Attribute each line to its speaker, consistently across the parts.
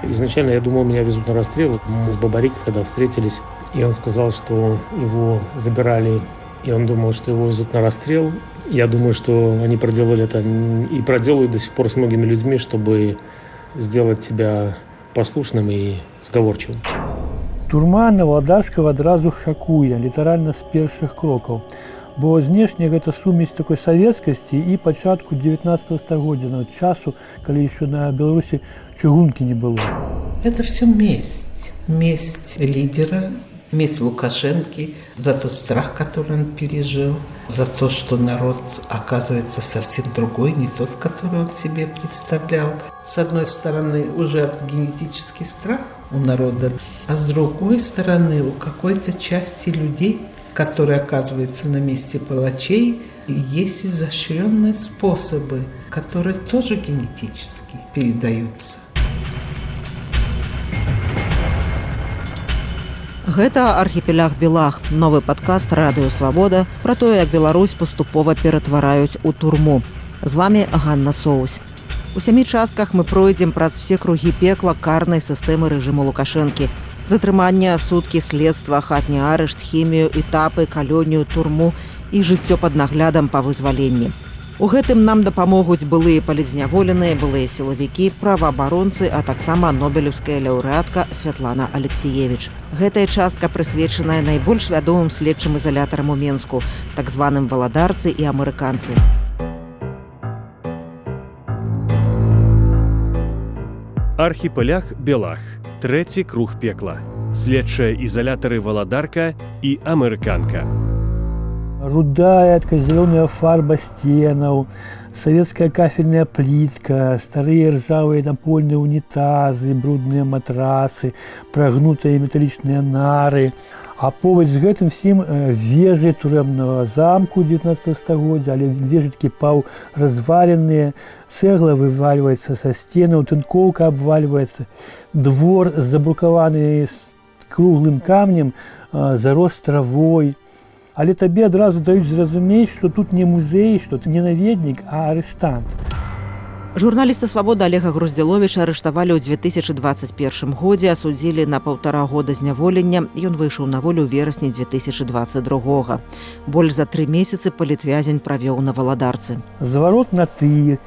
Speaker 1: Изначально я думал, меня везут на расстрел. Мы с Бабарикой, когда встретились, и он сказал, что его забирали, и он думал, что его везут на расстрел. Я думаю, что они проделали это и проделывают до сих пор с многими людьми, чтобы сделать тебя послушным и сговорчивым.
Speaker 2: Турма на Валадарскага адразу шакуе, літаральна з першых крокаў. Бо знешне гэта сумесь такой савецкасці і пачатку 19 стагоддзя, нават часу, калі еще на Беларусі чыгункі не было.
Speaker 3: Это все месть. Месть лидера, месть Лукашенки за тот страх, который он пережил, за то, что народ оказывается совсем другой, не тот, который он себе представлял. С одной стороны, уже генетический страх у народа, а с другой стороны, у какой-то части людей, которые оказываются на месте палачей, есть изощренные способы, которые тоже генетически передаются.
Speaker 4: Гэта «Архіпелях Белах», новы падкаст Радыё Свабода пра тое, як Беларусь паступова ператвараюць у турму. З вами Ганна Соусь. У сямі частках мы пройдзем праз все кругі пекла карнай сістэмы рэжыму Лукашэнкі. Затрымання, суткі следства, хатні арышт, хімію, этапы, калонію, турму і жыццё пад наглядам па вызваленні. У гэтым нам дапамогуць былыя палітзняволеныя, былыя сілавікі, праваабаронцы, а таксама нобелеўская лаўрэатка Святлана Алексіевіч. Гэтая частка прысвечаная найбольш вядомым следчым ізалятарам у Менску, так званым Валадарцы і Амерыканцы.
Speaker 5: Архіпелях Белах. Трэці круг пекла. Следчыя ізалятары Валадарка і Амерыканка.
Speaker 2: Рудая, такая зеленая фарба стенаў, советская кафельная плитка, старыя ржавыя напольныя унітазы, брудныя матрасы, прагнутыя металічныя нары. А побач з гэтым всім вежы турэмнага замку 19 стагоддзя, але вежы такі паўразваленыя, цэгла вывальваецца са сценаў, тынкоўка абвальваецца, двор забрукаваны з круглым камнем, зарос травой. Але табе адразу даюць зразумець, што тут не музей, што ты не наведнік, а арыштант.
Speaker 4: Журналіста «Свабода» Олега Груздзіловіча арыштавалі ў 2021 годзе, асудзілі на паўтара года зняволення. Ён выйшаў на волю ў верасні 2022. Больш за 3 месяцы палітвязень правёў на Валадарцы.
Speaker 2: Зварот на ты,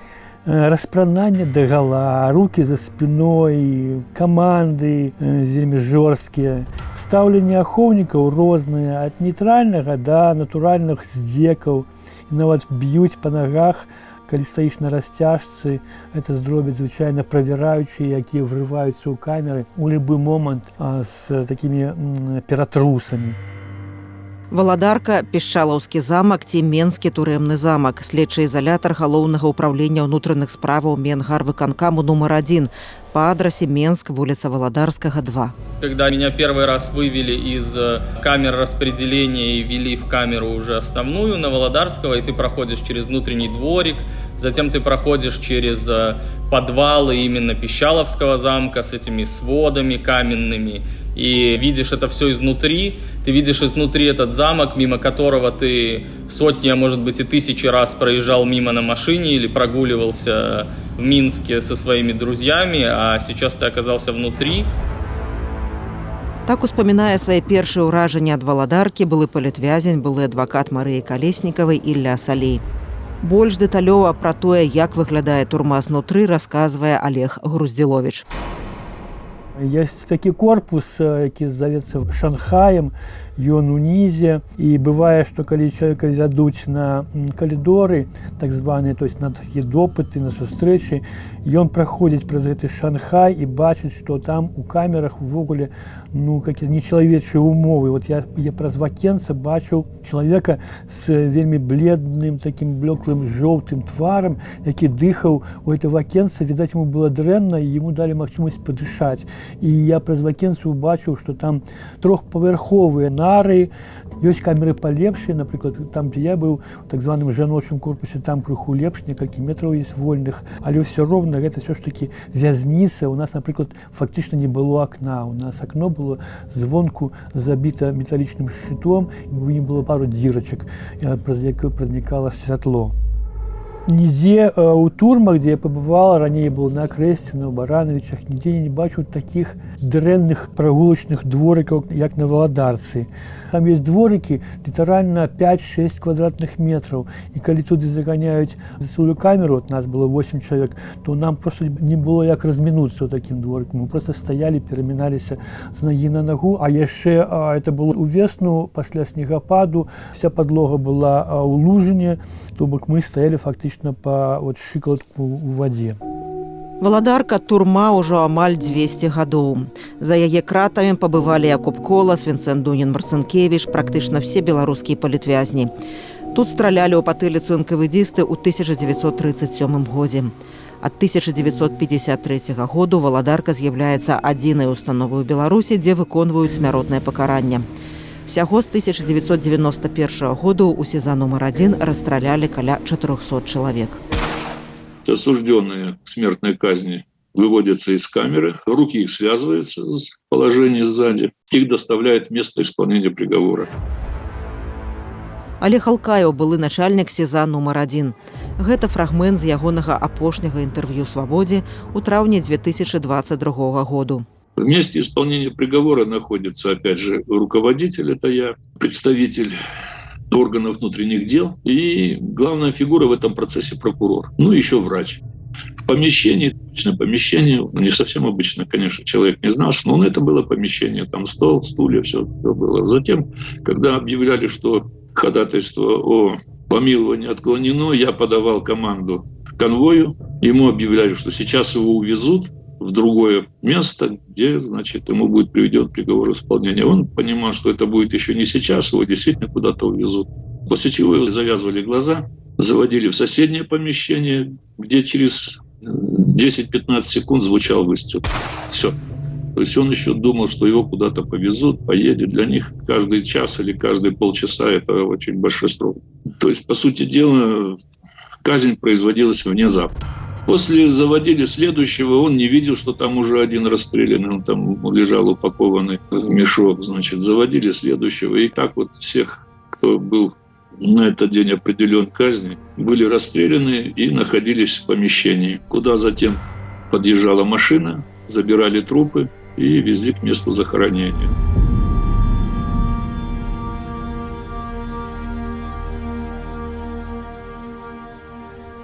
Speaker 2: распрананне дагала, руки за спиной, каманды вельмі жорсткія. Стаўленне ахоўнікаў рознае, ад нейтральнага да натуральных здзекаў. І нават б'юць па нагах, калі стаіш на расцяжцы, это зробяць звычайна правяраючыя, якія врываюцца ў камеры у любы момант з такімі ператрусамі.
Speaker 4: Валадарка, Пішчалаўскі замак ці Менскі турэмны замак, следчы ізалятар Галоўнага ўпраўлення ўнутраных справаў Менгарвыканкаму нумар 1 па адрасе Менск, вуліца Валадарскага, 2.
Speaker 6: Когда меня первый раз вывели из камер распределения и вели в камеру уже основную на Володарского, и ты проходишь через внутренний дворик, затем ты проходишь через подвалы именно Пищаловского замка с этими сводами каменными, и видишь это все изнутри, ты видишь изнутри этот замок, мимо которого ты сотни, а может быть, и тысячи раз проезжал мимо на машине или прогуливался в Минске со своими друзьями, а сейчас ты оказался внутри.
Speaker 4: Так успамінае свае першыя ўражанні ад Валадаркі былы палітвязень, былы адвакат Марыі Калеснікавай Ілля Салей. Больш дэталёва пра тое, як выглядае турма знутры, расказвае Олег Груздзілович.
Speaker 2: Есть такі корпус, які завецца Шанхаем, ён унізе, і бывае, што калі чалавека вядуць на калідоры, так званыя, то есть на такія допыты, на сустрэчы, ён праходзіць праз гэты Шанхай і бачыць, што там у камерах увогуле, ну, какие нечалавечыя умовы. Вот я праз вакенца бачыў чалавека з вельмі бледным, таким блеклым жоўтым тварам, які дыхаў у это вакенца, відаць, ему было дрэнна, і ему далі магчымасць падышаць. І я праз вакенцу убачыў, што там трохпавярховыя нары, ёсць камеры палепшыя, напрыклад, там, дзе я быў, у так званым жаночым корпусе, там крыху лепш, некалькі метраў есть вольных, але ўсё роўна гэта ўсё ж такі вязніца. У нас, напрыклад, фактычна не было акна. У нас акно было звонку забіта металічным шчытом, і не было пару дзірачак, праз якую пранікала святло. Нідзе у турмах, дзе я пабывала, раней был на Акрэсціна, у Баранавічах, нідзе я не бачыў такіх дрэнных прагулачных дворыкаў, як на Валадарцы. Там есть дворыкі літаральна 5-6 квадратных метраў. І калі туды заганяюць сваю камеру, от нас было 8 чалавек, то нам просто не было як размінуцца ў такім дворыку. Мы просто стаялі, пераміналіся з нагі на нагу, а яшчэ это было увесну пасля снегападу, вся подлога была ў лужыне, то бок мы стаялі фактычна па вот шчыкалатку ў вадзе.
Speaker 4: Валадарка — турма ўжо амаль 200 гадоў. За яе кратамі пабывалі Якуб Колас, Вінцэнт Дунін Марцынкевіч, практычна все беларускія палітвязні. Тут стралялі ў патыліцу энкавэдзісты ў 1937 годзе. Ад 1953 году Валадарка з'яўляецца адзінай установай у Беларусі, дзе выконваюць смяротнае пакаранне. Усяго з 1991 году ў СІЗА нумар 1 расстралялі каля 400 чалавек.
Speaker 7: Осужденные к смертной казни выводятся из камеры, руки их связываются с положением сзади, их доставляют в место исполнения приговора.
Speaker 4: Алег Алкаеў, былы начальнік СІЗА нумар 1. Гэта фрагмент з ягонага апошняга інтэрв'ю «Свабодзе» у траўні 2022 году.
Speaker 7: В месте исполнения приговора находится, опять же, руководитель, это я, представитель органов внутренних дел и главная фигура в этом процессе прокурор, ну еще врач. В помещении, обычное помещение, ну, не совсем обычно, конечно, человек не знал, что, но это было помещение, там стол, стулья, все было. Затем, когда объявляли, что ходатайство о помиловании отклонено, я подавал команду конвою, ему объявляли, что сейчас его увезут в другое место, где, значит, ему будет приведен приговор исполнения. Он понимал, что это будет еще не сейчас, его действительно куда-то увезут. После чего его завязывали глаза, заводили в соседнее помещение, где через 10-15 секунд звучал выстрел. Все. То есть он еще думал, что его куда-то повезут, поедет. Для них каждый час или каждые полчаса это очень большой срок. То есть, по сути дела, казнь производилась внезапно. После заводили следующего, он не видел, что там уже один расстрелянный, он там лежал упакованный в мешок, значит, заводили следующего. И так вот всех, кто был на этот день определен казни, были расстреляны и находились в помещении, куда затем подъезжала машина, забирали трупы и везли к месту захоронения.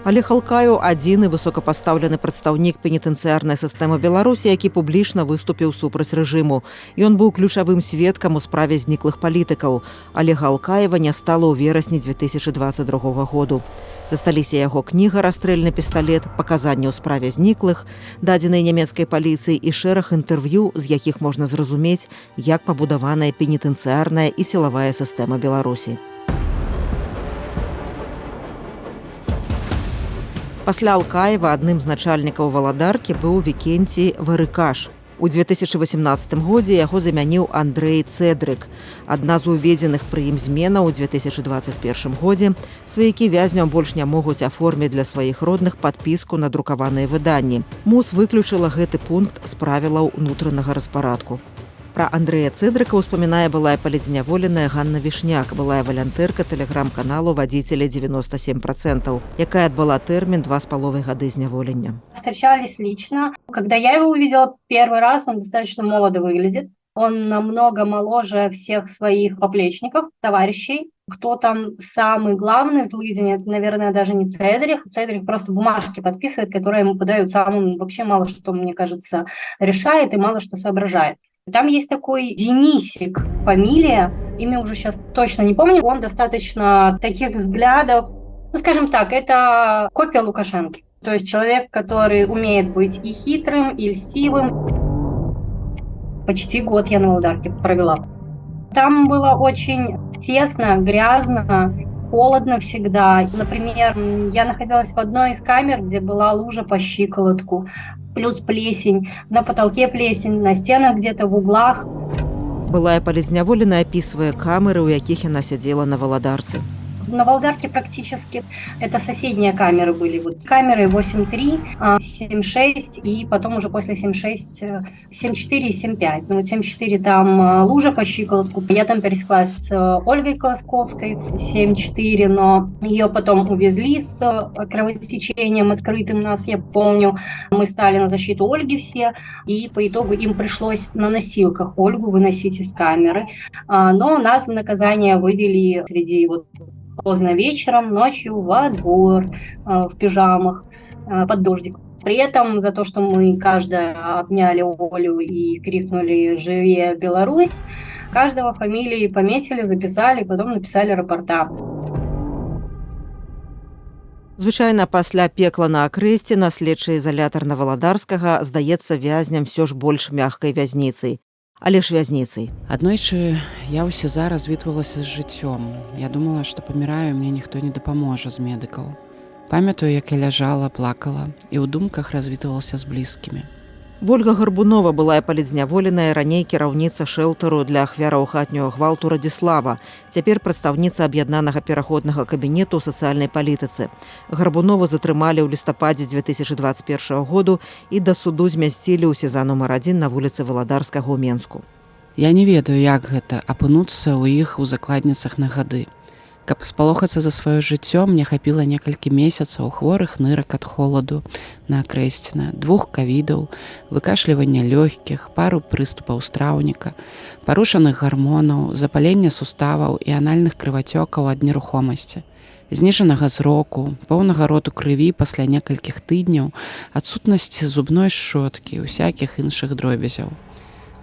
Speaker 4: Алег Алкаеў — адзіны высокапастаўлены прадстаўнік пенітэнцыярнай сістэмы Беларусі, які публічна выступіў супраць рэжыму. Ён быў ключавым сведкам у справе зніклых палітыкаў. Алега Алкаева не стала ў верасні 2022 году. Засталіся яго кніга «Расстрэльны пісталет», паказанні ў справе зніклых, дадзеныя нямецкай паліцыі, і шэраг інтэрв'ю, з якіх можна зразумець, як пабудаваная пенітэнцыярная і сілавая сістэма Беларусі. Пасля Алкаева адным з начальнікаў Валадаркі быў Вікенцій Варыкаш. У 2018 годзе яго замяніў Андрэй Цэдрык. Адна з уведзеных пры ім зменаў у 2021 годзе: сваякі вязняў больш не могуць аформіць для сваіх родных падпіску на друкаваныя выданні. МУС выключыла гэты пункт з правілаў унутранага распарадку. Пра Андрэя Цэдрыка ўспамінае былая палітзняволеная Ганна Вішняк, былая валянтэрка тэлеграм-каналу «Водители 97%», якая адбыла тэрмін 2,5 гады зняволення.
Speaker 8: Встречались лично. Когда я его увидела первый раз, он достаточно молодо выглядит. Он намного моложе всех своих поплечников, товарищей. Кто там самый главный злыдень, это, наверное, даже не Цедрих. Цедрих просто бумажки подписывает, которые ему подают. Сам он вообще мало что, мне кажется, решает и мало что соображает. Там есть такой Денисик, фамилия, имя уже сейчас точно не помню. Он достаточно таких взглядов, ну, скажем так, это копия Лукашенки. То есть человек, который умеет быть и хитрым, и льстивым. Почти год я на Володарке провела. Там было очень тесно, грязно, холодно всегда. Например, я находилась в одной из камер, где была лужа по щиколотку, плюс плесень, на потолке плесень, на стенах где-то в углах.
Speaker 4: Былая палітзняволеная апісвае камеры, у якіх яна сядзела на Валадарцы.
Speaker 8: На Володарке практически это соседние камеры были. Вот камеры 8.3, 7.6 и потом уже после 7.6, 7.4 и 7.5. Ну вот 7.4 там лужа по щиколотку. Я там пересеклась с Ольгой Колосковской 7.4, но ее потом увезли с кровотечением открытым нас, я помню. Мы стали на защиту Ольги все, и по итогу им пришлось на носилках Ольгу выносить из камеры. Но нас в наказание вывели среди вот поздно вечером, ночью во двор, в пижамах, под дождик. При этом за то, что мы каждая обняли Олю и крикнули «Живе Беларусь», каждого фамилии пометили, записали, потом написали рапорта.
Speaker 4: Звычайна пасля пекла на Акрэсціна следчы ізалятар на Валадарскага здаецца вязням все ж больш мягкай вязніцай. Але ж вязніцай.
Speaker 9: Аднойчы я ў СІЗА развітвалася з жыццём. Я думала, што паміраю, мне ніхто не дапаможа з медыкаў. Памятаю, як я ляжала, плакала і ў думках развітвалася з блізкімі.
Speaker 4: Вольга Гарбунова былая палітзняволеная, раней кіраўніца шэлтару для ахвяраў хатняга гвалту «Радзіслава», цяпер прадстаўніца аб'яднанага пераходнага кабінету ў сацыяльнай палітыцы. Гарбунову затрымалі ў лістападзе 2021 году і да суду змясцілі ў СІЗА нумар 1 на вуліцы Валадарскага ў Менску.
Speaker 9: Я не ведаю, як гэта апынуцца ў іх у закладніцах на гады. Каб спалохацца за сваё жыццё, мне хапіла некалькі месяцаў хворых нырак ад холаду на Акрэсціна, двух кавідаў, выкашлівання лёгкіх, пару прыступаў страўніка, парушаных гармонаў, запалення суставаў і анальных крывацёкаў ад нерухомасці, зніжанага зроку, поўнага роту крыві пасля некалькіх тыдняў, адсутнасці зубной шчоткі і усякіх іншых дробязяў.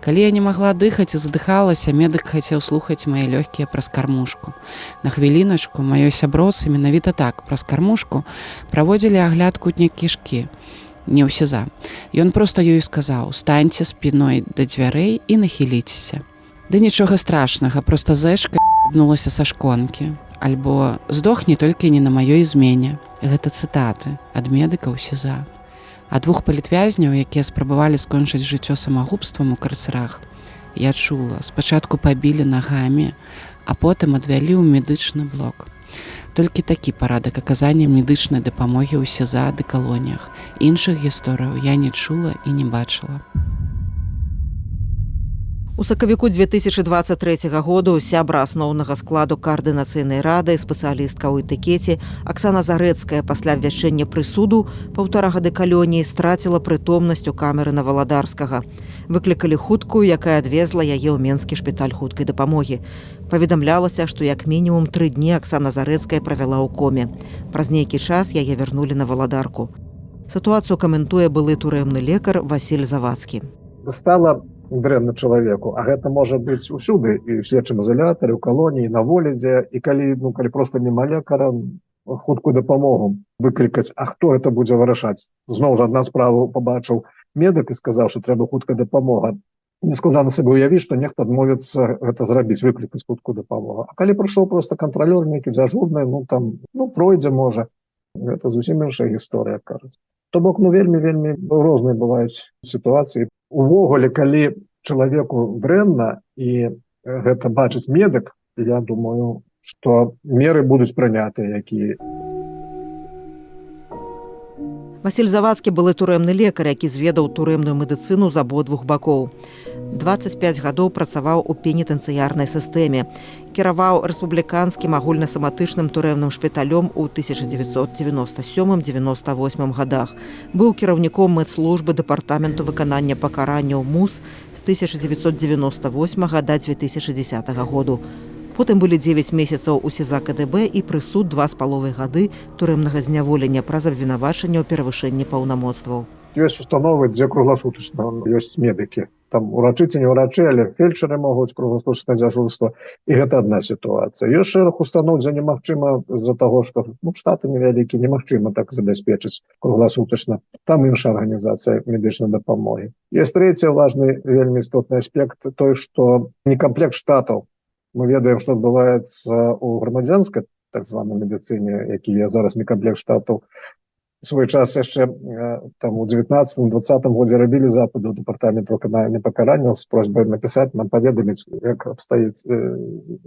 Speaker 9: Калі я не магла дыхаць і задыхалася, медык хацеў слухаць мае лёгкія праз кармушку. На хвіліначку маёй сяброўцы менавіта так, праз кармушку, праводзілі агляд кутняй кішкі. Не ў СІЗА. Ён проста ёй сказаў: «Станьце спіной да дзвярэй і нахіліцеся». Ды нічога страшнага, проста зэшка ебнулася са шконкі. Альбо здохні толькі не на маёй змене. Гэта цытаты ад медыка ў СІЗА. А двух палітвязняў, якія спрабавалі скончыць жыццё самагубствам у карцерах, я чула, спачатку пабілі нагамі, а потым адвялі ў медычны блок. Толькі такі парадак аказання медычнай дапамогі ў СІЗА ды калоніях. Іншых гісторыяў я не чула і не бачыла.
Speaker 4: У сакавіку 2023 году сябра асноўнага складу каардынацыйнай рады, спецыялістка ў этыкеце Аксана Зарэцкая пасля абвяшчэння прысуду паўтара гады калоніі страціла прытомнасць у камеры на Валадарскага. Выклікалі хуткую, якая адвезла яе ў менскі шпіталь хуткай дапамогі. Паведамлялася, што як мінімум 3 дні Аксана Зарэцкая правяла ў коме. Праз нейкі час яе вярнулі на Валадарку. Сітуацыю каментуе былы турэмны лекар Васіль Завадскі.
Speaker 10: Стала дрэнна чалавеку, а гэта можа быць усюды, і ў следчым ізалятары, у калоніі, на волі дзе, і калі, ну, калі просто няма лекара, хуткую дапамогу выклікаць, а хто это будзе вырашаць? Зноў жа, адна справу пабачыў медык і сказаў, что трэба хуткая дапамога, нескладана сабе уявіць, што нехта адмовіцца гэта зрабіць, выклікаць хуткую дапамогу. А калі прыйшоў просто кантралёр нейкі дзяжурны, ну, там, ну, пройдзе можа, гэта зусім іншая гісторыя, кажуць. То бок, ну, вельмі, вельмі розныя бываюць сітуацыі. Увогуле, калі чалавеку дрэнна і гэта бачыць медык, я думаю, что меры будуць прынятыя якія.
Speaker 4: Васіль Завадскі былы турэмны лекар, які зведаў турэмную медыцыну з абодвух бакоў. 25 гадоў працаваў у пенітэнцыярнай сістэме. Кіраваў рэспубліканскім агульнасаматычным турэмным шпіталём у 1997-98 годах. Быў кіраўніком медслужбы дэпартаменту выканання пакаранняў МУС з 1998 да 2010 году. Потым былі 9 месяцаў у СІЗА КДБ і прысуд 2,5 гады турэмнага зняволення праз абвінавачанне ў перавышэнні паўнамоцтваў.
Speaker 10: Ёсць установы, дзе кругласутачна ёсць медыкі. Там урачы ці не ўрачы, але фельдшеры могуць кругласутачнае дзяжурства, і гэта адна сітуацыя. Ёсць шэраг устаноў, дзе немагчыма з-за таго, што, ну, штаты невялікі, немагчыма так забяспечыць кругласутачна. Там іншая арганізацыя медычнай дапамогі. Ёсць трэці важны, вельмі істотны аспект, той, што некамплект штатаў. Мы ведаем, што адбываецца ў грамадзянскай так званай медыцыне, якія зараз некамплект штатаў. Свой час яшчэ там у 19-20 годзе рабілі запыт у дэпартамент выканання пакаранняў з просьбай напісаць нам, паведаміць, як абстаіць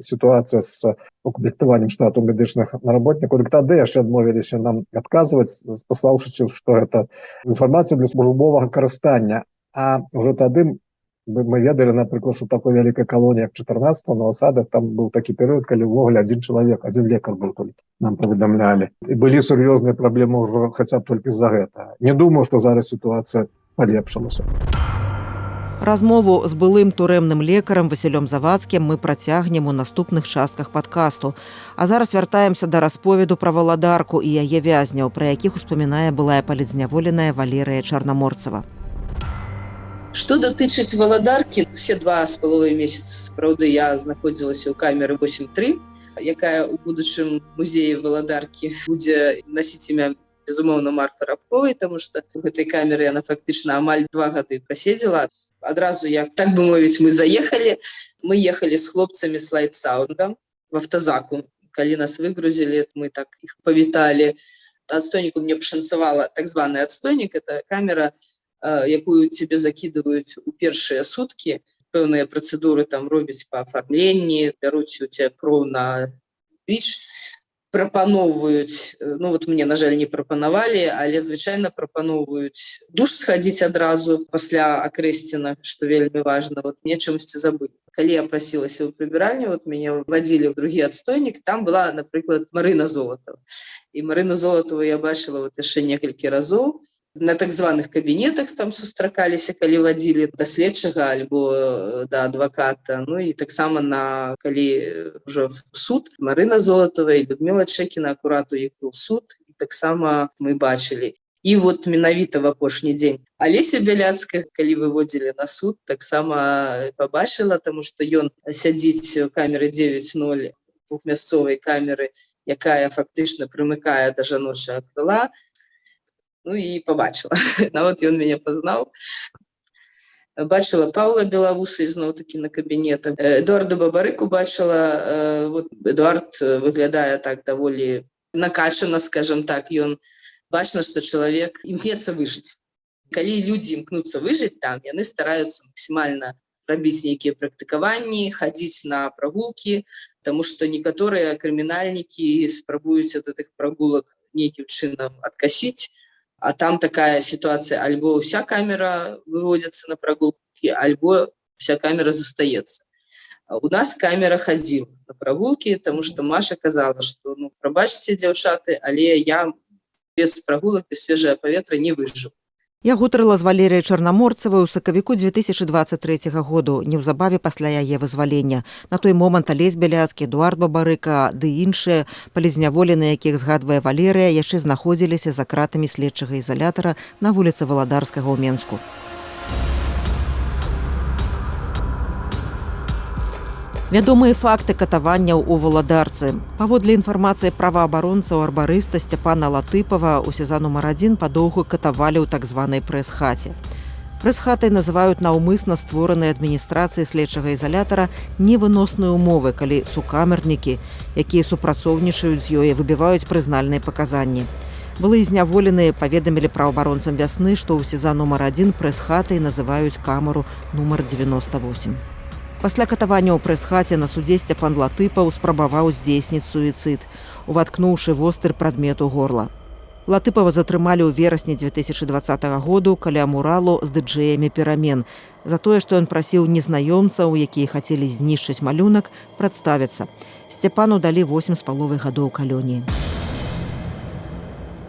Speaker 10: сітуацыя з укамплектаваннем штату медычных работнікаў. Дык тады яшчэ адмовіліся нам адказваць, спаслаўшыся, што гэта інфармацыя для службовага карыстання. А ўжо тады мы ведалі, напрыклад, что такой вялікай калоніі, як 14 на асадах, там быў такі перыяд, калі ўвогуле адзін чалавек, адзін лекар быў толькі, нам паведамлялі, і былі сур'ёзныя праблемы ўжо хаця б толькі з-за гэта. Не думаю, што зараз сітуацыя палепшылася.
Speaker 4: Размову з былым турэмным лекарам Васілём Завадскім мы працягнем у наступных частках падкасту. А зараз вяртаемся да расповеду пра Валадарку і яе вязняў, пра якіх успамінае былая палітзняволеная Валерыя Чарнаморцава.
Speaker 11: Што датычыць Валадаркі, усе 2,5 месяца сапраўды я знаходзілася ў камеры 8.3, якая ў будучым музеі Валадаркі будзе насіць імя, безумоўна, Марфы Рабковай, таму што у гэтай камеры яна фактычна амаль 2 гады праседзела. Адразу як, так бы мовіць, мы заехалі, мы ехалі з хлопцамі з лайтсаундам в автозаку. Калі нас выгрузілі, мы так іх павіталі. Адстойніку мне пашанцавала, так званы адстойнік — это камера, якую тебе закидываюць у першыя сутки, пэўныя працэдуры там робіць по афармленні, бяруць у тебя кроў на ВІЧ, прапаноўваюць, ну вот мне, на жаль, не прапанавалі, але звычайна прапаноўваюць душ схадзіць адразу пасля Акрэсціна, что вельмі важно. Вот мне чамусьці забылі. Калі я прасілася ў прыбіральню, вот мяне вадзілі ў другі адстойнік, там была, напрыклад, Марына Золотова. І Марыну Золотову я бачыла вот яшчэ некалькі разоў на так званых кабінетах, там сустракаліся, калі вадзілі да следчага альбо да адваката. Ну і таксама на калі ўжо в суд, Марына Золотова і Людмила Чекіна, акурат у іх был суд, і таксама мы бачылі. І вот менавіта в апошні дзень Алеся Бяляцкага, калі выводзілі на суд, таксама побачыла, тому что ён сядзіць у камеры 9.0, двухмясцовай камеры, якая фактычна прымыкае да жаночага крыла. Ну і побачыла, нават ён мяне пазнаў. Бачыла Павла Белавуса ізноў такі на кабінетах, Эдуарда Бабарыку бачыла. Вот Эдуард выглядае так даволі накачана, скажем так, ён бачна, что чалавек імкнецца выжыць. Калі людзі імкнуцца выжыць там, яны стараюцца максімальна рабіць нейкія практыкаванні, хадзіць на прагулкі, тому что некаторыя крымінальнікі спрабуюць ад гэтых прагулак нейкім чынам адкасіць. А там такая ситуация: альбо вся камера выводится на прогулки, альбо вся камера застаецца. У нас камера ходила на прогулки, тому что Маша казала, что, ну, прабачце, дзяўчаты, але я без прогулок, без свежага паветра не выживу.
Speaker 4: Я гутарыла з Валерыяй Чарнаморцавай у сакавіку 2023 году, неўзабаве пасля яе вызвалення. На той момант Алесь Бяляцкі, Эдуард Бабарыка ды іншыя палітзняволеныя, якіх згадвае Валерыя, яшчэ знаходзіліся за кратамі следчага ізалятара на вуліцы Валадарскага ў Менску. Вядомыя факты катаванняў у Валадарцы. Паводле інфармацыі праваабаронцаў арбарыста Сцяпана Латыпава, у СІЗА нумар 1 падоўгу катавалі ў так званай прэс-хаце. Прэс-хатай называюць наўмысна створаныя адміністрацыі следчага ізалятара невыносныя умовы, калі сукамернікі, якія супрацоўнічаюць з ёй, выбіваюць прызнальныя паказанні. Былыя зняволеныя паведамілі праваабаронцам «Вясны», што ў СІЗА нумар 1 прэс-хатай называюць камеру нумар 98. Пасля катавання ў прэс-хаце на судзе Сцяпан Латыпаў спрабаваў здзейсніць суіцыд, уваткнуўшы востры прадмет у горла. Латыпава затрымалі ў верасні 2020 году каля муралу з дыджэямі перамен за тое, што ён прасіў незнаёмцаў, якія хацелі знішчыць малюнак, прадставіцца. Сцяпану далі 8,5 гадоў калоніі.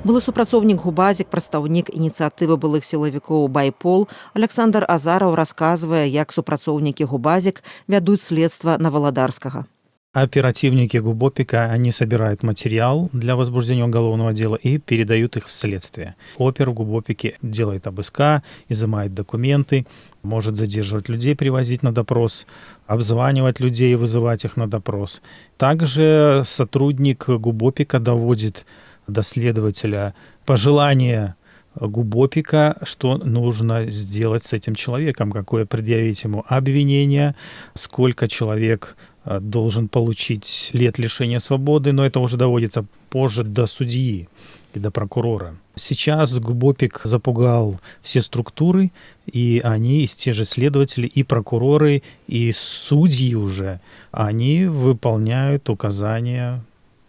Speaker 4: Былы супрацоўнік ГУБАЗіК, прадстаўнік ініцыятывы былых сілавікоў «Байпол» Александр Азараў расказвае, як супрацоўнікі ГУБАЗіК вядуць следства на Валадарскага.
Speaker 12: Оперативники ГУБОПИКа, они собирают материал для возбуждения уголовного дела и передают их в следствие. Опер в ГУБОПИКе делает ОБСК, изымает документы, может задерживать людей, привозить на допрос, обзванивать людей и вызывать их на допрос. Также сотрудник ГУБОПИКа доводит до следователя пожелание ГУБОПИКа, что нужно сделать с этим человеком, какое предъявить ему обвинение, сколько человек должен получить лет лишения свободы, но это уже доводится позже до судьи и до прокурора. Сейчас ГУБОПИК запугал все структуры, и они, и те же следователи, и прокуроры, и судьи уже, они выполняют указания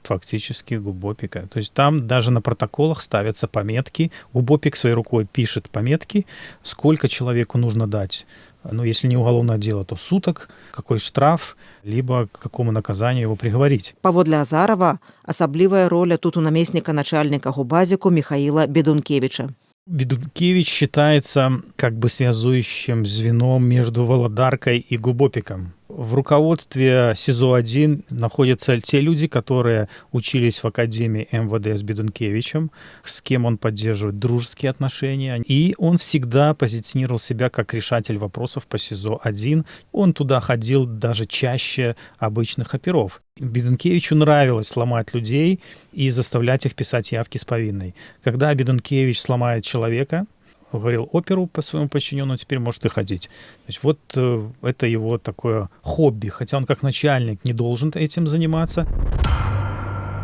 Speaker 12: фактически ГУБОПИКа. То есть там даже на протоколах ставятся пометки. ГУБОПИК своей рукой пишет пометки, сколько человеку нужно дать. Ну, если не уголовное дело, то суток, какой штраф, либо к какому наказанию его приговорить.
Speaker 4: Паводле Азарова, асаблівая роля тут у намесніка начальніка ГУБАЗіКу Михаила Бедункевича.
Speaker 12: Бедункевич считается как бы связующим звеном между Володаркой и ГУБОПИКом. В руководстве СИЗО-1 находятся те люди, которые учились в Академии МВД с Бедункевичем, с кем он поддерживает дружеские отношения. И он всегда позиционировал себя как решатель вопросов по СИЗО-1. Он туда ходил даже чаще обычных оперов. Бедункевичу нравилось сломать людей и заставлять их писать явки с повинной. Когда Бедункевич сломает человека, говорил оперу по своему подчиненному, теперь может и ходить. То есть вот это его такое хобби, хотя он как начальник не должен этим заниматься.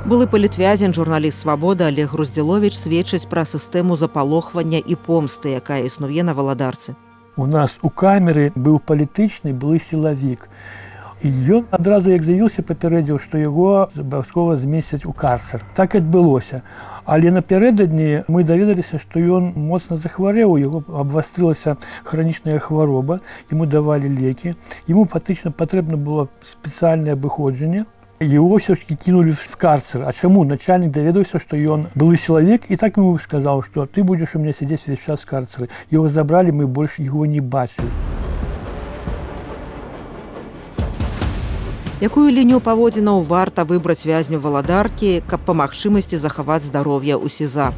Speaker 4: Былы палітвязень, журналіст «Свабоды» Олег Груздзіловіч сведчыць пра сістэму запалохвання і помсты, якая існуе на Валадарцы.
Speaker 2: У нас у камеры быў палітычны, былы сілавік. І ён адразу, як з'явіўся, папярэдзіў, што яго абавязкова змесяць у карцер. Так і адбылося. Але напярэдадні мы даведаліся, што ён моцна захварэў, у яго абвастрылася хранічная хвароба, яму давалі лекі, яму фактычна патрэбна было спецыяльнае абыходжанне. Его все-таки кинули в карцер. А чаму? Начальник даведаўся, што ён былы сілавік, і так ему сказал, что ты будешь у меня сидеть весь час в карцеры. Его забрали, мы больше его не бачылі.
Speaker 4: Якую лінію паводзінаў варта выбраць вязню Валадаркі, каб па магчымасці захаваць здароўе ў СІЗА?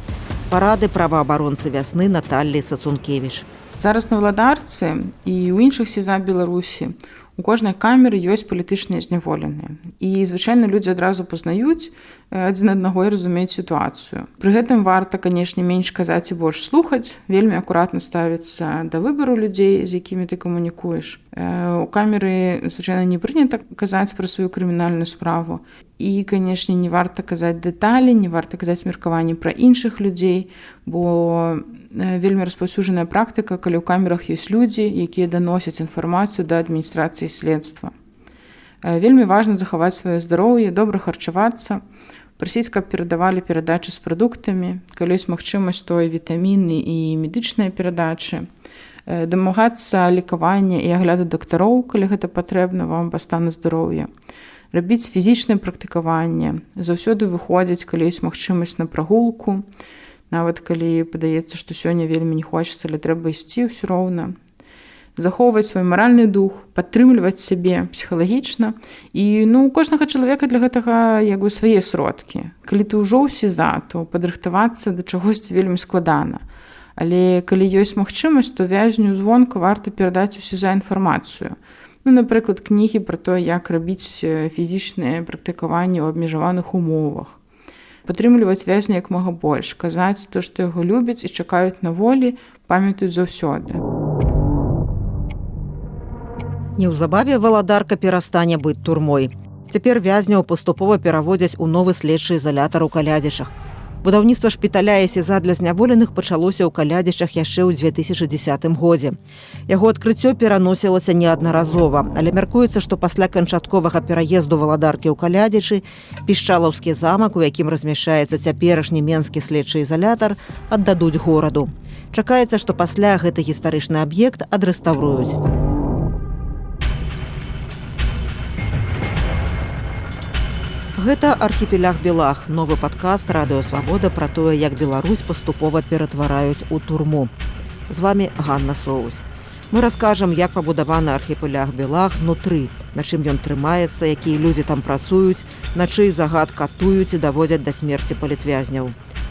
Speaker 4: Парады праваабаронцы Вясны Наталлі Сацункевіч.
Speaker 9: Зараз на Валадарцы і ў іншых СІЗА Беларусі у кожнай камеры ёсць палітычныя зняволеныя. І, звычайна, людзі адразу пазнаюць адзін аднаго і разумеюць сітуацыю. Пры гэтым варта, канешне, менш казаць і больш слухаць, вельмі акуратна ставіцца да выбару людзей, з якімі ты камунікуеш. У камеры, звычайна, не прынята казаць пра сваю крымінальную справу. І, канешне, не варта казаць дэталі, не варта казаць меркаванні пра іншых людзей, бо вельмі распаўсюджаная практыка, калі ў камерах ёсць людзі, якія даносяць інфармацыю да адміністрацыі следства. Вельмі важна захаваць сваё здароўе, добра харчавацца, прасіць, каб перадавалі перадачы з прадуктамі, калі ёсць магчымасць, то і вітаміны, і медычныя перадачы, дамагацца лекавання і агляду дактароў, калі гэта патрэбна вам па стану здароўя, рабіць фізічнае практыкаванне, заўсёды выходзіць, калі ёсць магчымасць, на прагулку, нават калі падаецца, што сёння вельмі не хочацца, але трэба ісці ўсё роўна. Захоўваць свой маральны дух, падтрымліваць сябе псіхалагічна. І у кожнага чалавека для гэтага як бы свае сродкі. Калі ты ўжо ў СІЗА, то падрыхтавацца да чагосьці вельмі складана. Але калі ёсць магчымасць, то вязню звонку варта перадаць у СІЗА інфармацыю. Напрыклад, кнігі пра тое, як рабіць фізічныя практыкаванні ў абмежаваных умовах. Падтрымліваць вязня як мага больш, казаць то, што яго любяць і чакаюць на волі, памятаюць заўсёды.
Speaker 4: Неўзабаве Валадарка перастане быць турмой. Цяпер вязняў паступова пераводзяць у новы следчы ізалятар у Калядзічах. Будаўніцтва шпіталя і СІЗА для зняволеных пачалося ў Калядзічах яшчэ ў 2010 годзе. Яго адкрыццё пераносілася неаднаразова, але мяркуецца, што пасля канчатковага пераезду Валадаркі ў Калядзічы пішчалаўскі замак, у якім размяшчаецца цяперашні менскі следчы ізалятар, аддадуць гораду. Чакаецца, што пасля гэты гістарычны аб'ект адрэстаўруюць. Гэта «Архіпелаг Белаг», новы падкаст «Радыё Свабода» пра тое, як Беларусь паступова ператвараюць у турму. З вамі Ганна Соус. Мы раскажам, як пабудаваны архіпелаг Белаг знутры, на чым ён трымаецца, якія людзі там працуюць, на чый загад катуюць і даводзяць да смерці палітвязняў.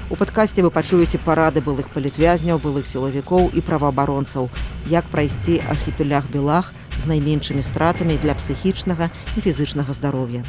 Speaker 4: У падкасце вы пачуеце парады былых палітвязняў, былых сілавікоў і праваабаронцаў, як прайсці архіпелаг Белаг з найменшымі стратамі для псіхічнага і фізычнага здароўя.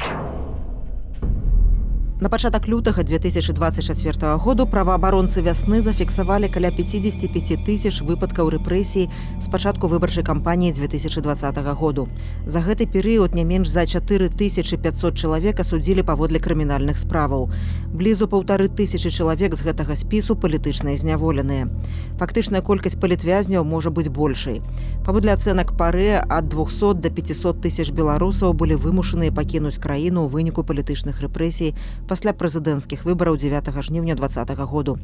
Speaker 4: На пачатак лютага 2024 году праваабаронцы «Вясны» зафіксавалі каля 55 тысяч выпадкаў рэпрэсій з пачатку выбарчай кампаніі 2020 году. За гэты перыяд не менш за 4500 чалавек асудзілі паводле крымінальных справаў. Блізу 1500 чалавек з гэтага спісу палітычныя зняволеныя. Фактычная колькасць палітвязняў можа быць большай. Паводле ацэнак ПАРЭ, ад 200 до 500 тысяч беларусаў былі вымушаныя пакінуць краіну ў выніку палітычных рэпрэсій пасля прэзідэнцкіх выбараў 9 жніўня 2020 году.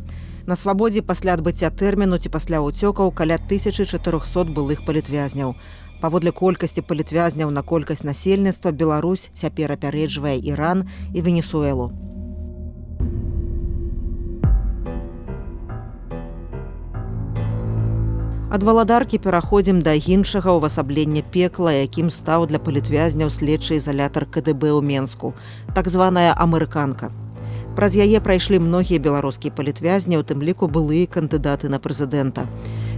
Speaker 4: На свабодзе пасля адбыцця тэрміну ці пасля ўцёкаў каля 1400 былых палітвязняў. Паводле колькасці палітвязняў на колькасць насельніцтва Беларусь цяпер апярэджвае Іран і Венесуэлу. Ад Валадаркі пераходзім да іншага ўвасаблення пекла, якім стаў для палітвязняў следчы ізалятар КДБ ў Менску, так званая амерыканка. Праз яе прайшлі многія беларускія палітвязні, у тым ліку былыя кандыдаты на прэзідэнта.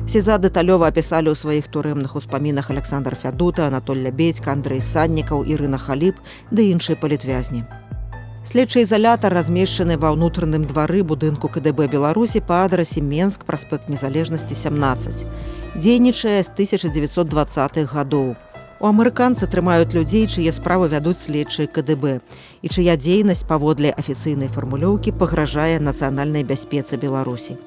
Speaker 4: СІЗА дэталёва апісалі ў сваіх турэмных успамінах Аляксандр Фядута, Анатоль Лябедзька, Андрэй Саннікаў, Ірына Халіп ды іншыя палітвязні. Следчы ізалятар размешчаны ва ўнутраным двары будынку КДБ Беларусі па адрасе Менск, праспект Незалежнасці, 17. Дзейнічае з 1920-х гадоў. У амерыканцы трымаюць людзей, чые справы вядуць следчыя КДБ і чыя дзейнасць паводле афіцыйнай фармулёўкі пагражае нацыянальнай бяспецы Беларусі.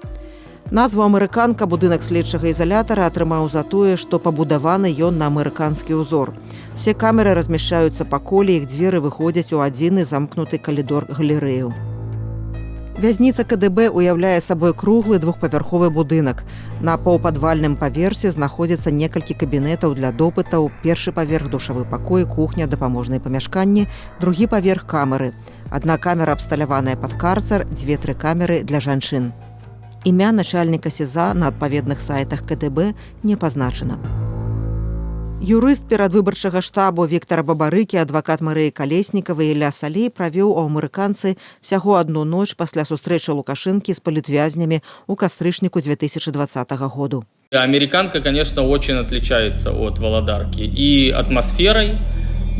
Speaker 4: Назву амерыканка будынак следчага ізалятара атрымаў за тое, што пабудаваны ён на амерыканскі ўзор. Усе камеры размяшчаюцца па коле, іх дзверы выходзяць у адзіны замкнуты калідор галерэю. Вязніца КДБ уяўляе сабой круглы двухпавярховы будынак. На паўпадвальным паверсе знаходзіцца некалькі кабінетаў для допытаў, першы паверх душавы пакой, кухня, дапаможныя памяшканні, другі паверх камеры. Адна камера абсталяваная пад карцар, дзве-тры камеры для жанчын. Імя начальніка СІЗА на адпаведных сайтах КДБ не пазначана. Юрыст перадвыбарчага штабу Віктара Бабарыкі, адвакат Марыі Калеснікавай Ілля Салей правёў у амерыканцы ўсяго адну ноч пасля сустрэчы Лукашэнкі з палітвязнямі ў кастрычніку 2020 году.
Speaker 6: Американка, конечно, очень отличается от Володарки и атмосферой,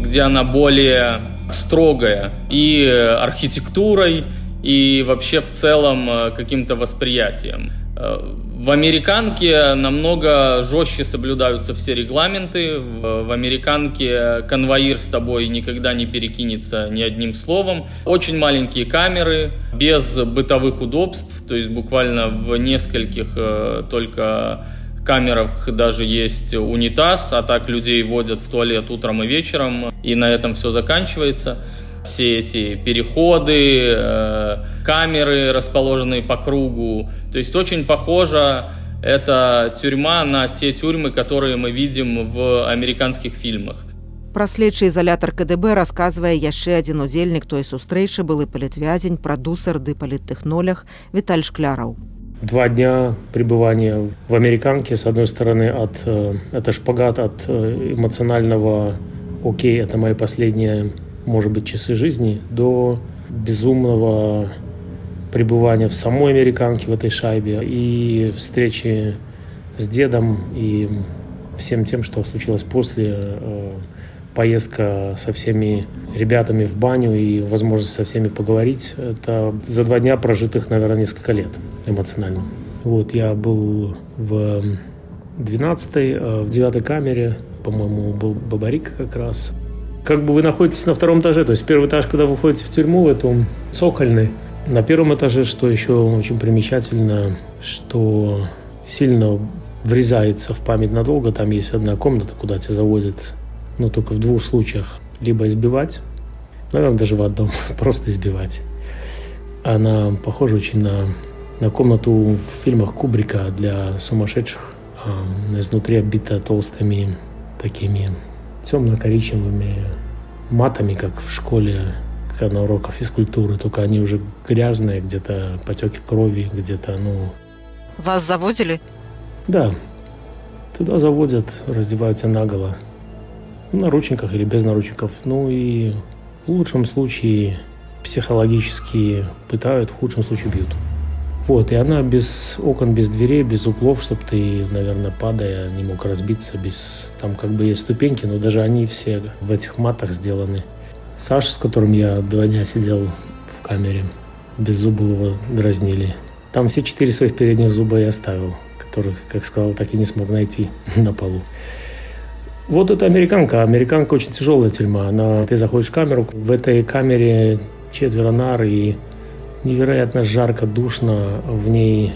Speaker 6: где она более строгая, и архитектурой, и вообще в целом каким-то восприятием. В американке намного жестче соблюдаются все регламенты. В американке конвоир с тобой никогда не перекинется ни одним словом. Очень маленькие камеры, без бытовых удобств, то есть буквально в нескольких только камерах даже есть унитаз, а так людей водят в туалет утром и вечером, и на этом все заканчивается. Все эти переходы, камеры, расположенные по кругу. То есть очень похожа эта тюрьма на те тюрьмы, которые мы видим в американских фильмах.
Speaker 4: Пра следчы ізалятар КДБ расказвае яшчэ адзін удзельнік той сустрэчы, былы палітвязень, прадусар ды паліттэхнолаг Віталь Шкляраў.
Speaker 1: 2 дня пребывания в американке, с одной стороны, это шпагат от эмоционального «окей, это мои последние, может быть, часы жизни», до безумного пребывания в самой американке в этой шайбе и встречи с дедом и всем тем, что случилось после, поездка со всеми ребятами в баню и возможность со всеми поговорить. Это за 2 дня прожитых, наверное, несколько лет эмоционально. Вот, я был в 12-й, в 9 камере, по-моему, был Бабарик как раз. Как бы вы находитесь на втором этаже, то есть первый этаж, когда вы входите в тюрьму, это цокольный. На первом этаже, что еще очень примечательно, что сильно врезается в память надолго, там есть одна комната, куда тебя заводят, но только в двух случаях. Либо избивать, наверное, даже в одном, просто избивать. Она похожа очень на комнату в фильмах Кубрика для сумасшедших. Изнутри обита толстыми такими темно-коричневыми матами, как в школе на уроках физкультуры, только они уже грязные, где-то потеки крови, где-то, ну.
Speaker 4: Вас заводили?
Speaker 1: Да. Туда заводят, раздевают тебя наголо. В наручниках или без наручников. Ну и в лучшем случае психологически пытают, в худшем случае бьют. Вот, и она без окон, без дверей, без углов, чтобы ты, наверное, падая, не мог разбиться, без. Там как бы есть ступеньки, но даже они все в этих матах сделаны. Саша, с которым я 2 дня сидел, в камере. Беззубого дразнили. Там все 4 своих передних зуба я оставил, которых, как сказал, так и не смог найти на полу. Вот это американка. Американка очень тяжелая тюрьма. Ты заходишь в камеру, в этой камере 4 нар и невероятно жарко, душно. В ней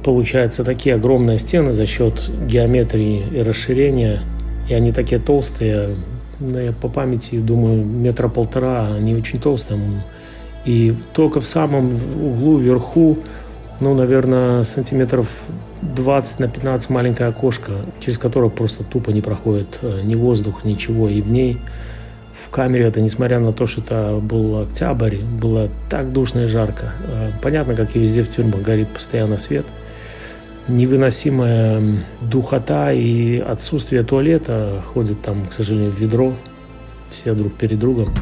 Speaker 1: получаются такие огромные стены за счет геометрии и расширения. И они такие толстые. Я по памяти думаю, 1,5 метра, они очень толстые. И только в самом углу вверху, наверное, сантиметров 20 на 15 маленькое окошко, через которое просто тупо не проходит ни воздух, ничего. И в ней, в камере, это, несмотря на то, что это был октябрь, было так душно и жарко. Понятно, как и везде в тюрьмах, горит постоянно свет. Невыносимая духота и отсутствие туалета. Ходят там, к сожалению, в ведро, все друг перед другом.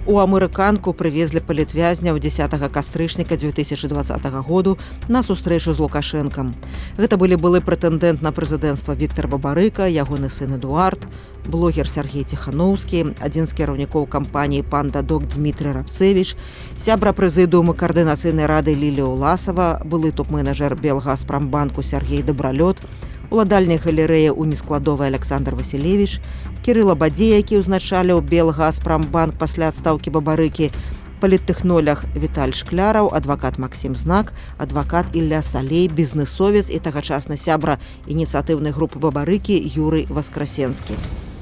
Speaker 4: У амерыканку прывезлі палітвязняў 10 кастрычніка 2020 году на сустрэчу з Лукашэнкам. Гэта былі былы прэтэндэнт на прэзідэнцтва Віктор Бабарыка, ягоны сын Эдуард, блогер Сергей Ціханаўскі, адзін з кіраўнікоў кампаніі «Панда-Дог» Дмітрый Рабцевіч, сябра прэзідыума каардынацыйнай рады Лілія Уласава, былы топ-менеджер Белгазпрамбанку Сергей Дабралёт, уладальнік галерэі ў нескладовай Александр Василевич, Кірыла Бадзей, які ўзначаліў Белгазпрамбанк пасля адстаўкі Бабарыкі, паліттэхнолаг Віталь Шкляраў, адвакат Максім Знак, адвакат Ілля Салей, бізнесовец і тагачасны сябра ініцыятыўнай групы Бабарыкі Юрый Васкрасенскі.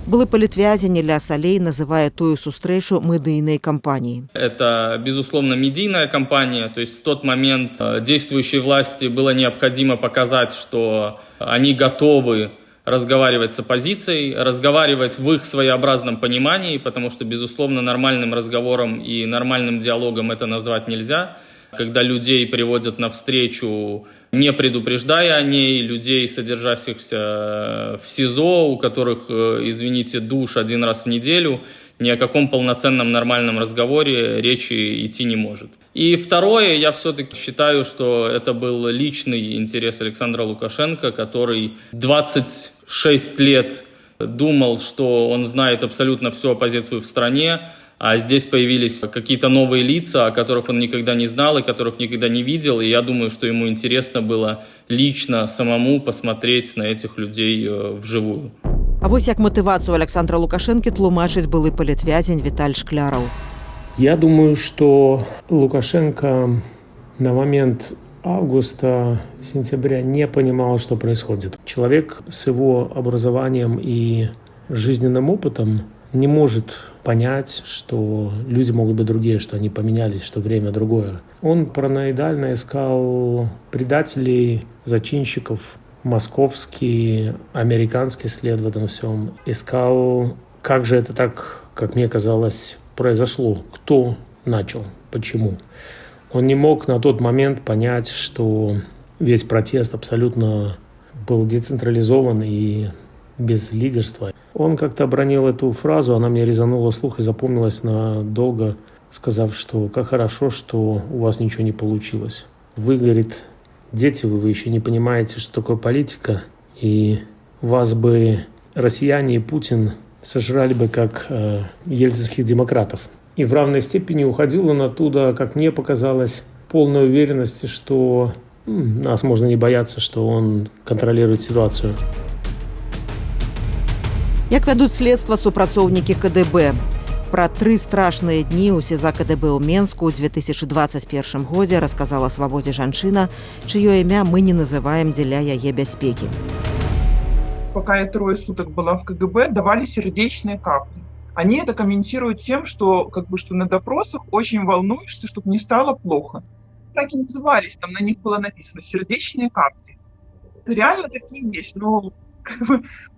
Speaker 4: Былы палітвязень Ілля Салей называе тую сустрэчу медыйнай кампаніяй.
Speaker 6: Это, безусловно, медийная кампания. То есть в тот момент действующей власти было необходимо показать, что они готовы разговаривать с оппозицией, разговаривать в их своеобразном понимании, потому что, безусловно, нормальным разговором и нормальным диалогом это назвать нельзя. Когда людей приводят на встречу, не предупреждая о ней, людей, содержащихся в СИЗО, у которых, извините, душ один раз в неделю, ни о каком полноценном нормальном разговоре речи идти не может. И второе, я все-таки считаю, что это был личный интерес Александра Лукашенко, который 26 лет думал, что он знает абсолютно всю оппозицию в стране, а здесь появились какие-то новые лица, о которых он никогда не знал и которых никогда не видел. И я думаю, что ему интересно было лично самому посмотреть на этих людей вживую.
Speaker 4: А вось як матывацыю Александра Лукашэнкі тлумачыць былы палітвязень Віталь Шкляраў.
Speaker 1: Я думаю, что Лукашенко на момент августа-сентября не понимал, что происходит. Человек с его образованием и жизненным опытом не может понять, что люди могут быть другие, что они поменялись, что время другое. Он параноидально искал предателей, зачинщиков, московский, американский след в этом всем. Искал, как же это так, как мне казалось, произошло, кто начал, почему. Он не мог на тот момент понять, что весь протест абсолютно был децентрализован и без лидерства. Он как-то обронил эту фразу, она мне резанула слух и запомнилась надолго, сказав, что как хорошо, что у вас ничего не получилось. Вы, говорит, дети, вы еще не понимаете, что такое политика, и вас бы россияне и Путин сожрали бы как ельцинских демократов. И в равной степени уходил он оттуда, как мне показалось, полной уверенности, что нас можно не бояться, что он контролирует ситуацию.
Speaker 4: Як вядуць следства супрацоўнікі КДБ? Пра тры страшныя дні ў СІЗА КДБ ў Менску ў 2021 годзе расказала «Свабодзе» жанчына, чыё імя мы не называем дзеля яе бяспекі.
Speaker 13: Пока я 3 суток была в КГБ, давали сердечные капли. Они это комментируют тем, что, что на допросах очень волнуешься, чтобы не стало плохо. Так и назывались, там на них было написано «сердечные капли». Реально такие есть, но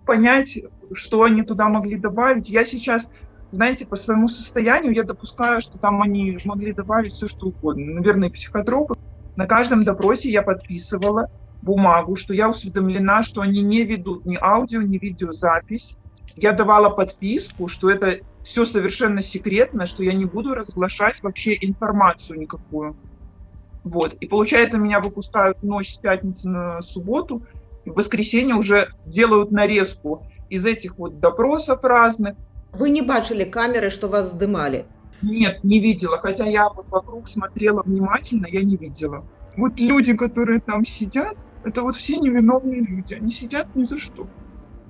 Speaker 13: понять, что они туда могли добавить. Я сейчас, знаете, по своему состоянию я допускаю, что там они могли добавить все, что угодно. Наверное, психотропы. На каждом допросе я подписывала бумагу, что я усведомлена, что они не ведут ни аудио, ни видеозапись. Я давала подписку, что это все совершенно секретно, что я не буду разглашать вообще информацию никакую. Вот. И получается, меня выпускают в ночь с пятницы на субботу, и в воскресенье уже делают нарезку из этих вот допросов разных.
Speaker 4: Вы не бачылі камеры, что вас здымали?
Speaker 13: Нет, не видела. Хотя я вот вокруг смотрела внимательно, я не видела. Вот люди, которые там сидят, это вот все невиновные люди. Они сидят ни за что.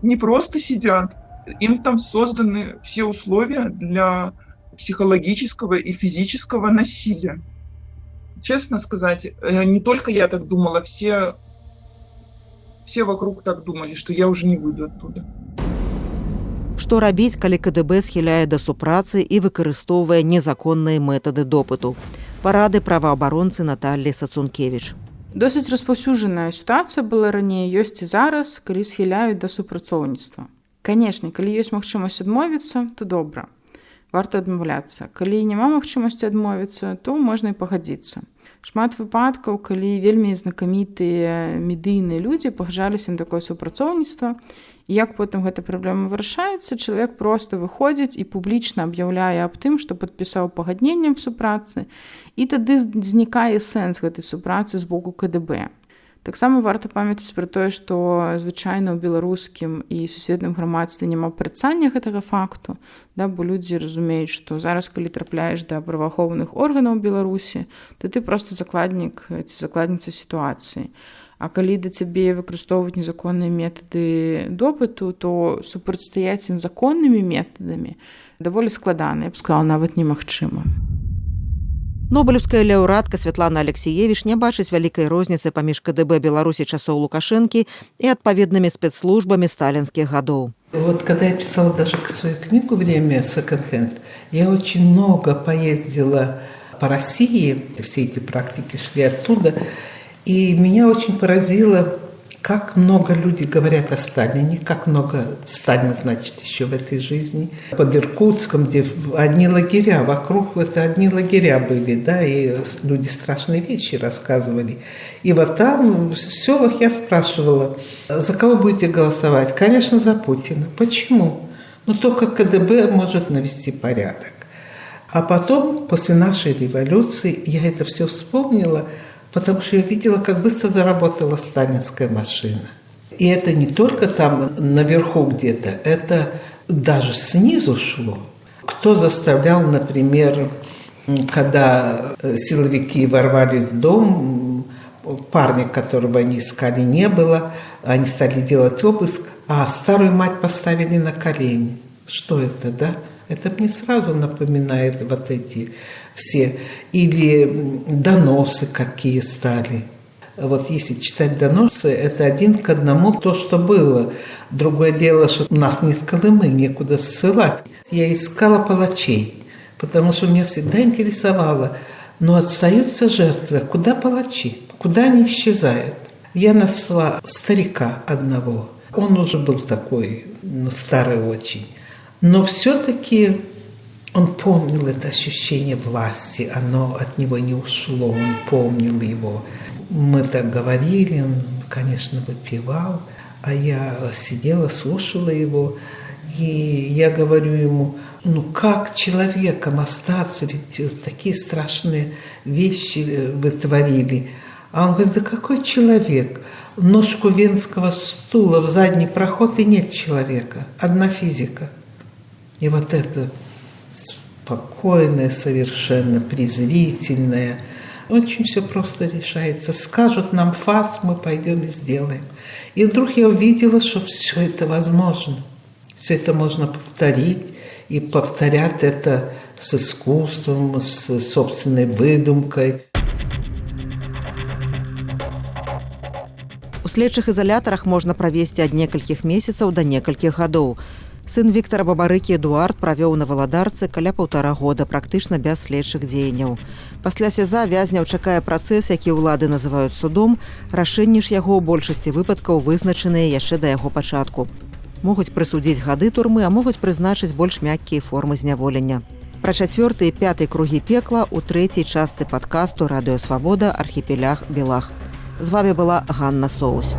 Speaker 13: Не просто сидят. Им там созданы все условия для психологического и физического насилия. Честно сказать, не только я так думала, все вокруг так думали, что я уже не выйду оттуда.
Speaker 4: Што рабіць, калі КДБ схіляе да супрацы і выкарыстоўвае незаконныя метады допыту? Парады праваабаронцы Наталлі Сацункевіч.
Speaker 9: Досыць распаўсюджаная сітуацыя была раней, ёсць і зараз, калі схіляюць да супрацоўніцтва. Канешне, калі ёсць магчымасць адмовіцца, то добра. Варта адмаўляцца. Калі няма магчымасці адмовіцца, то можна і пагадзіцца. Шмат выпадкаў, калі вельмі знакамітыя медыйныя людзі пагаджаліся на такое супрацоўніцтва. І як потым гэта праблема вырашаецца, чалавек проста выходзіць і публічна аб'яўляе аб тым, што падпісаў пагадненне аб супрацы, і тады знікае сэнс гэтай супрацы з боку КДБ. Таксама варта памятаць пра тое, што звычайна ў беларускім і сусветным грамадстве няма парцання гэтага факту, да, бо людзі разумеюць, што зараз, калі трапляеш да праваахоўных органаў Беларусі, то ты проста закладнік ці закладніца сітуацыі. А калі да цябе выкарыстоўваюць незаконныя метады допыту, то супрацьстаяць ім законнымі метадамі даволі складана, я б сказала, нават немагчыма.
Speaker 4: Нобелевская лаўрэатка Святлана Алексіевіч не бачыць вялікай розніцы паміж КДБ Беларусі часоў Лукашэнкі і адпаведнымі спецслужбамі сталінскіх гадоў.
Speaker 3: Вот когда я писала даже свою книгу «Время секонд-хенд», я очень много поездила по России, все эти практики шли оттуда, и меня очень поразило, как много люди говорят о Сталине, как много Сталин значит еще в этой жизни. Под Иркутском, где одни лагеря, вокруг это одни лагеря были, да, и люди страшные вещи рассказывали. И вот там, в селах я спрашивала, за кого будете голосовать? Конечно, за Путина. Почему? Ну, только КДБ может навести порядок. А потом, после нашей революции, я это все вспомнила, потому что я видела, как быстро заработала сталинская машина. И это не только там наверху где-то, это даже снизу шло. Кто заставлял, например, когда силовики ворвались в дом, парня, которого они искали, не было, они стали делать обыск, а старую мать поставили на колени. Что это, да? Это мне сразу напоминает вот эти все. Или доносы какие стали. Вот если читать доносы, это один к одному то, что было. Другое дело, что у нас нет Колымы, некуда ссылать. Я искала палачей, потому что меня всегда интересовало, но остаются жертвы. Куда палачи? Куда они исчезают? Я нашла старика одного. Он уже был такой, ну, старый очень. Но все-таки он помнил это ощущение власти, оно от него не ушло, он помнил его. Мы так говорили, он, конечно, выпивал, а я сидела, слушала его, и я говорю ему, ну как человеком остаться, ведь такие страшные вещи вы творили. А он говорит, да какой человек? Ножку венского стула в задний проход, и нет человека, одна физика. И вот это спокойное совершенно, презрительное, очень все просто решается. Скажут нам фас, мы пойдем и сделаем. И вдруг я увидела, что все это возможно. Все это можно повторить, и повторят это с искусством, с собственной выдумкой.
Speaker 4: У следчых изоляторах можно провести от некалькіх месяцаў до некалькіх гадоў. Сын Віктора Бабарыкі Эдуард правёў на Валадарцы каля 1,5 года, практычна без следчых дзеянняў. Пасля СІЗА вязняў чакае працэс, які ўлады называюць судом, рашэнні ж яго ў большасці выпадкаў вызначаныя яшчэ да яго пачатку. Могуць прысудзіць гады турмы, а могуць прызначыць больш мяккія формы зняволення. Пра 4-й і 5-й кругі пекла ў 3-й частцы падкасту «Радыё Свабода. Архіпелаг Белаг». З вами была Ганна Соусь.